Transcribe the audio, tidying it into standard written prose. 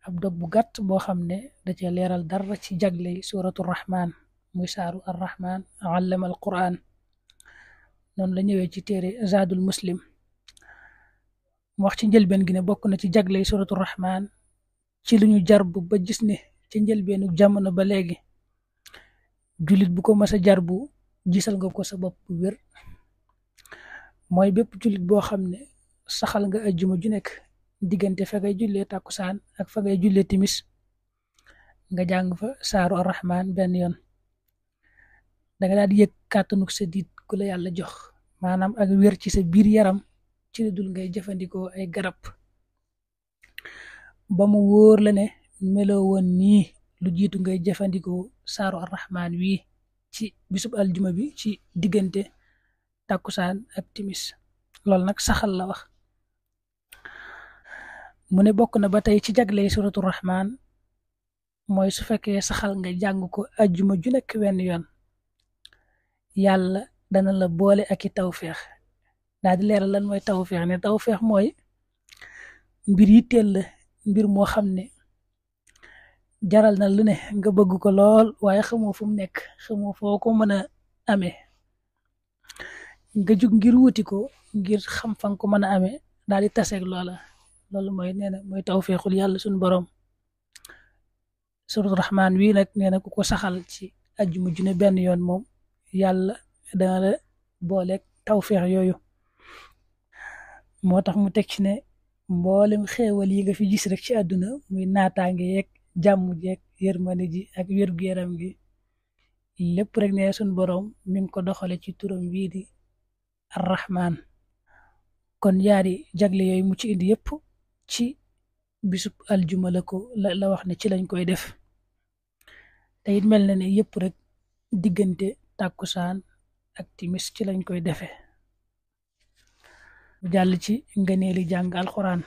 ab dog bu gàtt boo xam ne da ca leeral dara ci jagle suratu rahman muy saaru arrahman allama al quran noonu la ñëwee ci téere zadul muslim mu wax ci njëlbeen gi ne bokk na ci jagle suratu rahman ci lu ñu jarbu ba gis ne ci njëlbeenu jamono ba léegi jullit bu ko mas a jarbu gisal nga ko sa bopp bu wér mooy bépp jullit boo xam ne saxal nga ajjuma ju nekk diggante fa ngay jullee tàkkusaan ak fa ngay jullee timis nga jàng fa saaru arrahman benn yoon danga daal di yëg kàttanuk sa diit ku la yàlla jox maanaam ak wér ci sa biir yaram ci lu dul ngay jëfandikoo ay garab ba mu wóor la ne meloo woon nii lu jiitu ngay jëfandikoo saaru arrahman wii ci bisub aljuma bi ci diggante tàkkusaan ak timis loolu nag saxal la wax mu ne bokk na ba tey ci jagley suratu rahman mooy su fekkee saxal nga jàng ko ajjuma ju nekk wenn yoon yàlla dana la boole ak i tawféex daal di leeral lan mooy tawféex ne tawféex mooy mbir yi teel la mbir moo xam ne jaral na lu ne nga bëgg ko lool waaye xamoo fu mu nekk xamoo foo ko mën a amee nga jug ngir wuti ko ngir xam fan ko mën a amee daal di taseeg loola loolu mooy nee na mooy tawféexul yàlla suñu borom suratu rahman wii nag nee na ku ko saxal ci ajjuma ju ne benn yoon moom yàlla dana la booleeg tawféex yooyu moo tax mu teg ci ne mboolem xéewal yi nga fi gis rek ci àdduna muy naataange yeeg jàmm jeeg yërmande ji ak wér-gu-yaram gi lépp rek ne suñ borom mi ngi ko doxale ci turam wii di arrahman kon yaari jagle yooyu mu ci indi yëpp ci bisub aljuma la wax ne ci lañ koy def te it mel na ne yëpp rek diggante tàkkusaan ak timis ci lañ koy defee jàll ci ngëneeli jàng alxuraan